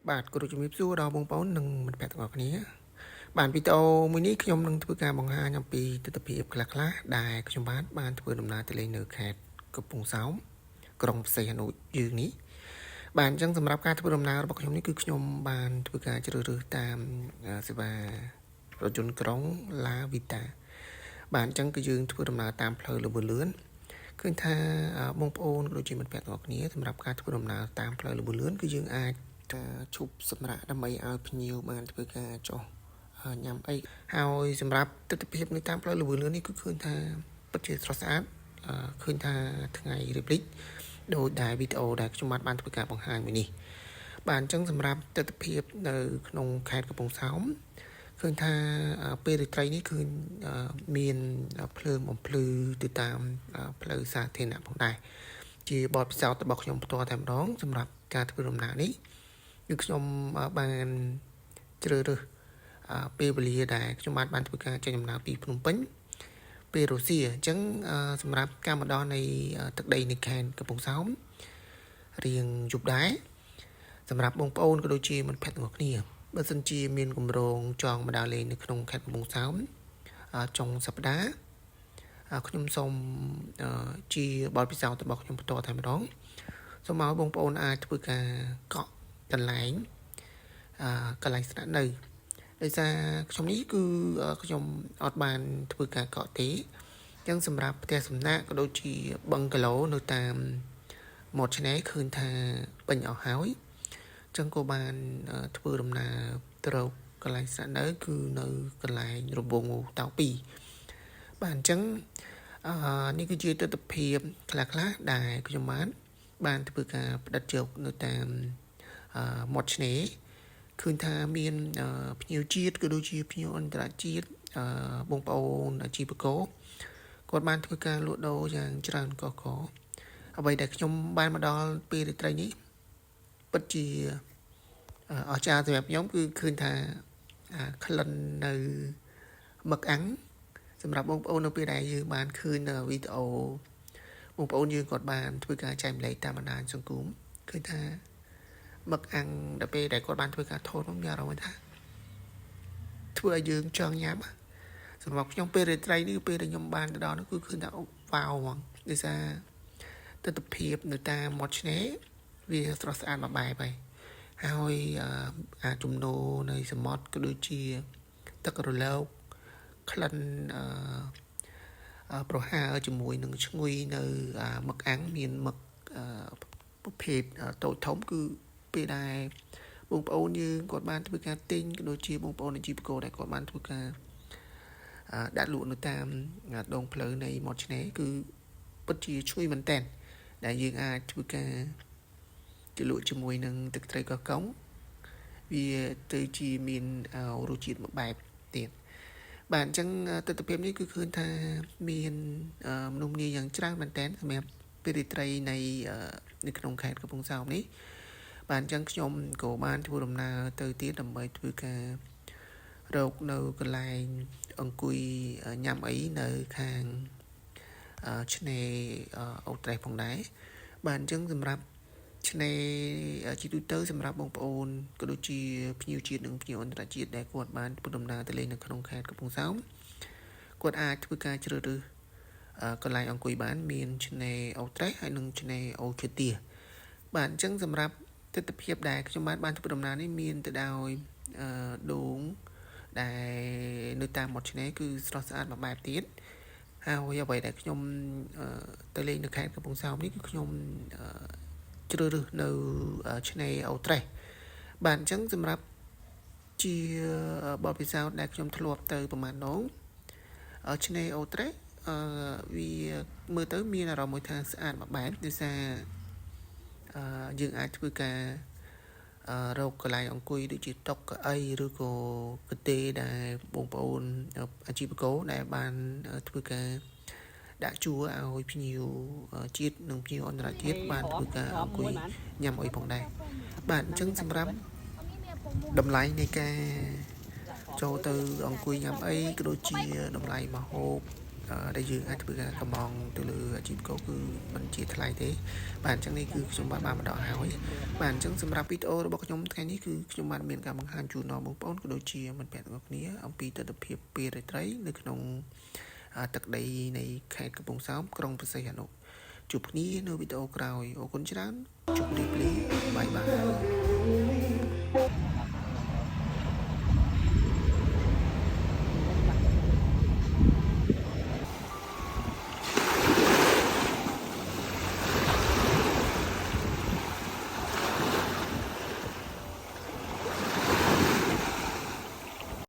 បាទគោរពជំរាបសួរដល់បងប្អូននិងមិត្តភ័ក្តិទាំងអស់គ្នាបាទវីដេអូមួយនេះខ្ញុំនឹងធ្វើការបង្ហាញអំពីទិដ្ឋភាពខ្លះៗដែលខ្ញុំបាទបានធ្វើដំណើរទៅលេងនៅខេត្តកំពង់សោមក្រុងព្រះសីហនុយើងនេះបាទអញ្ចឹងសម្រាប់ការធ្វើដំណើររបស់ខ្ញុំនេះគឺខ្ញុំបានធ្វើការជ្រើសរើសតាមសេវារថយន្តក្រុងឡាវីតាបាទអញ្ចឹងគឺយើងធ្វើដំណើរតាមផ្លូវល្បឿនលឿនឃើញថាបងប្អូនក៏ដូចជាមិត្តភ័ក្តិទាំងអស់គ្នាសម្រាប់ការធ្វើដំណើរតាមផ្លូវល្បឿនលឿនគឺយើងអាចឈប់សម្រាកដើម្បីឲ្យភ្ញៀវបានធ្វើការចុះញ៉ាំអីហើយសម្រាប់ទស្សនវិជ្ជានៅតាមផ្លូវល្បឿនលឿននេះគឺឃើញថាពិតជាស្រស់ស្អាតឃើញថាថ្ងៃរៀបលិចដោយដែលវីដេអូដែលខ្ញុំបានបានធ្វើការបង្ហាញមួយនេះបាទអញ្ចឹងសម្រាប់ទស្សនវិជ្ជានៅក្នុងខេត្តកំពង់សោមឃើញថាពេលរាត្រីនេះឃើញមានភ្លើងបំភ្លឺទៅតាមផ្លូវសាធារណៈផងដែរជាបទពិសោធន៍របស់ខ្ញុំផ្ទាល់តែម្ដងសម្រាប់ការធ្វើដំណើរនេះគឺខ្ញុំបានជ្រើសរើសពេលវេលាដែលខ្ញុំបានបានធ្វើការចេញដំណើរពីភ្នំពេញពេលរុស្ស៊ីអញ្ចឹងសម្រាប់ការមកដល់នៃទឹកដីនៃខេត្តកំពង់សោមរៀងយប់ដែរសម្រាប់បងប្អូនក៏ដូចជាមិត្តភ័ក្តិទាំងអស់គ្នាបើសិនជាមានគម្រោងចង់មកដើរលេងនៅក្នុងខេត្តកំពង់សោមចុងសប្តាហ៍ខ្ញុំសូមជាបទពិសោធន៍របស់ខ្ញុំផ្ទាល់តែម្ដងសូមឲ្យបងប្អូនអាចធ្វើការកក់កន្លែងកន្លែងស្នាក់នៅដោយសារខ្ញុំនេះគឺខ្ញុំអត់បានធ្វើការកក់ទេអញ្ចឹងសម្រាប់ផ្ទះសំណាក់ក៏ដូចជាបឹងកាឡូនៅតាមមាត់ឆ្នេរឃើញថាពេញអស់ហើយអញ្ចឹងក៏បានធ្វើដំណើរទៅរកកន្លែងស្នាក់នៅគឺនៅកន្លែងរង្វង់តោ2បាទអញ្ចឹងអឺនេះគឺជាទស្សនវិជ្ជាខ្លះៗដែលខ្ញុំបានបានធ្វើការផ្ដិតយកនៅតាមមាត់ឆ្នេរឃើញថាមានភ្ញៀវជាតិក៏ដូចជាភ្ញៀវអន្តរជាតិបងប្អូនអាជីវករគាត់បានធ្វើការលក់ដូរយ៉ាងច្រើនកកអ្វីដែលខ្ញុំបានមកដល់ពេលរាត្រីនេះពិតជាអស្ចារ្យសម្រាប់ខ្ញុំគឺឃើញថាក្លិននៅមឹកអាំងសម្រាប់បងប្អូននៅពេលដែលយើងបានឃើញនៅវីដេអូបងប្អូនយើងគាត់បានធ្វើការចែករំលែកតាមបណ្ដាញសង្គមឃើញថាមឹកអាំងដល់ពេលដែលគាត់បានធ្វើការថតនោះមានអារម្មណ៍ថាធ្វើឲ្យយើងចង់ញ៉ាំសម្រាប់ខ្ញុំពេលរាត្រីនេះពេលដែលខ្ញុំបានទៅដល់នោះគឺឃើញថាវ៉ាវហ្មងដោយសារទស្សនភាពនៅតាមមាត់ឆ្នេរវាស្រស់ស្អាតមួយបែបហើយហើយអាជំនោរនៃសមុទ្រក៏ដូចជាទឹករលកក្លិនអឺប្រហើរជាមួយនឹងឈ្ងុយនៅមឹកអាំងមានមឹកប្រភេទតូចធំគឺពេលដែលបងប្អូនយើងគាត់បានធ្វើការទិញក៏ដូចជាបងប្អូនអាជីវករដែលគាត់បានធ្វើការដាក់លក់នៅតាមដងផ្លូវនៃមាត់ឆ្នេរគឺពិតជាឈ្ងុយមែនតើដែលយើងអាចធ្វើការជ្រលក់ជាមួយនឹងទឹកត្រីកោះកុងវាទៅជាមានរសជាតិមួយបែបទៀតបាទអញ្ចឹងទស្សនវិជ្ជានេះគឺឃើញថាមានមនុស្សម្នាយ៉ាងច្រើនមែនតើសម្រាប់ពេលរាត្រីនៃនៅក្នុងខេត្តកំពង់សោមនេះបាទអញ្ចឹងខ្ញុំក៏បានធ្វើដំណើរទៅទៀតដើម្បីធ្វើការរកនៅកន្លែងអង្គុយញ៉ាំអីនៅខាងឆ្នេរអូត្រេសផងដែរបាទអញ្ចឹងសម្រាប់ឆ្នេរជាទូទៅសម្រាប់បងប្អូនក៏ដូចជាភ្ញៀវជាតិនិងភ្ញៀវអន្តរជាតិដែលគាត់បានធ្វើដំណើរទៅលេងនៅក្នុងខេត្តកំពង់សោមគាត់អាចធ្វើការជ្រើសរើសកន្លែងអង្គុយបានមានឆ្នេរអូត្រេសហើយនិងឆ្នេរអូឈើទាបាទអញ្ចឹងសម្រាប់ទស្សនវិជ្ជាដែលខ្ញុំបានបានធ្វើដំណើរនេះមានទៅដោយដូងដែលនៅតាមមាត់ឆ្នេរគឺស្រស់ស្អាតមួយបែបទៀតហើយអ្វីដែលខ្ញុំទៅលេងនៅខេត្តកំពង់សោមនេះគឺខ្ញុំជ្រើសរើសនៅឆ្នេរអូត្រេសបាទអញ្ចឹងសម្រាប់ជាបទពិសោធន៍ដែលខ្ញុំធ្លាប់ទៅប្រហែលដងឆ្នេរអូត្រេសអឺវាមើលទៅមានអារម្មណ៍មួយថាស្អាតមួយបែបដោយសារអឺយើងអាចធ្វើការរកកន្លែងអង្គុយដូចជាតុកៅអីឬក៏កទេដែលបងប្អូនអាជីវករដែលបានធ្វើការដាក់ជួរឲ្យភ្ញៀវជាតិនិងភ្ញៀវអន្តរជាតិបានធ្វើការអង្គុយញ៉ាំអីផងដែរបាទអញ្ចឹងសម្រាប់តម្លៃនៃការចូលទៅអង្គុយញ៉ាំអីក៏ដូចជាតម្លៃម្ហូប ដែលយើងអាចធ្វើការកម្មង់ទៅលើអាជីវករគឺមិនជាថ្លៃទេបាទអញ្ចឹងនេះគឺខ្ញុំបាទបានមកដល់ហើយបាទអញ្ចឹងសម្រាប់វីដេអូរបស់ខ្ញុំថ្ងៃនេះគឺខ្ញុំបាទមានការបង្ហាញជូនដល់បងប្អូនក៏ដូចជាមិត្តភ័ក្តិទាំងអស់គ្នាអំពីទស្សនវិជ្ជាពេលរាត្រីនៅក្នុងទឹកដីនៃខេត្តកំពង់សោមក្រុងព្រះសីហនុជួបគ្នានៅវីដេអូក្រោយអរគុណច្រើនជម្រាបលា bye bye.